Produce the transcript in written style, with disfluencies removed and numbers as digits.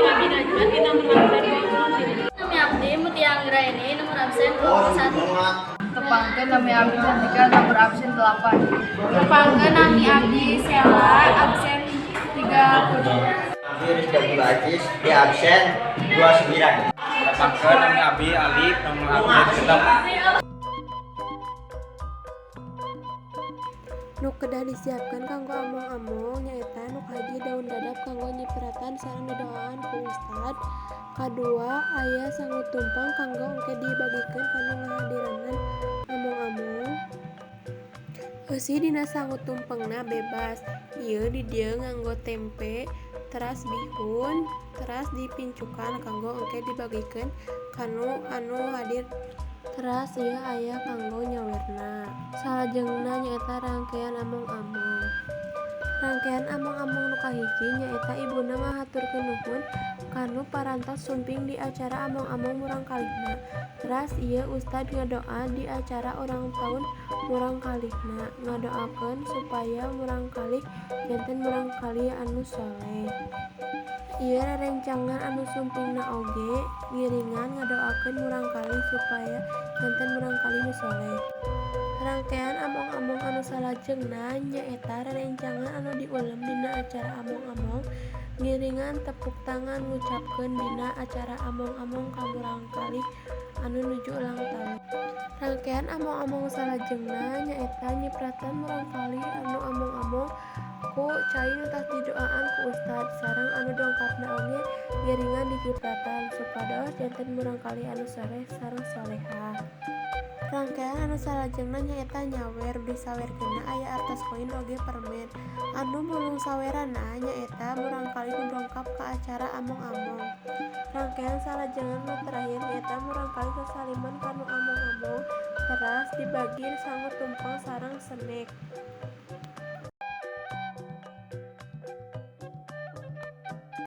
Nami Abdi Najwa di nomor absen 23. Nami Abdi Mutia Anggraini nomor absen 21. Tepangkeun, nami abdi Cantika, nomor absen 8. Tepangkeun, nami abdi Sela, absen 30. Abdi Rizky Abdul Aziz di absen 29. Tepangkeun, nami abdi Alif, nomor absen 6. Nu kedah disiapkeun kanggo among-among nyaeta nu kahiji daun dadap kanggo nyipratan sareng didoaan ku ustad, kadua aya sangu tumpeng kanggo engke dibagikeun kanu ngahadiranan among-among. Eusi dina sangu tumpengna bebas, ieu di dieu nganggo tempe teras bihun teras dipincukan kanggo engke dibagikeun kanu anu hadir teras ieu aya kanggo nyawerna. Salajengna nyaeta rangkean among-among. Rangkean among-among nu kahiji nyaeta ibuna ngahaturkeun nuhun kanu parantos sumping di acara among-among murangkalihna. Teras ieu ustad ngadoa di acara ulang taun murangkalihna, ngadoakeun supaya murangkalih janten murangkalih anu soleh. Ieu rerencangan anu sumpingna oge ngiringan ngadoakeun murangkalih supaya janten murangkalih nu soleh. Rangkean among-among anu salajengna nyaeta rerencangan anu diulem dina acara among-among ngiringan tepuk tangan ngucapkeun dina acara among-among ka murangkalih anu nuju ulang taun. Rangkean among-among salajengna nyaeta nyipratan murangkalih anu among-among ku cai nu tos didoaan ku ustad sareng anu dongkapna oge ngiringan dicipratan supados janten murangkalih anu soleh sareng solehah. Rangkean anu salajengna nyaeta nyawer, disawerkeunna aya artos koin oge permen. Anu mulung saweranna nyaeta murangkalih nu dongkap ka acara among-among. Rangkean salajengna nu terakhir nyaeta murangkalih sasaliman ka nu among-among teras dibagi sangu tumpeng sareng snack.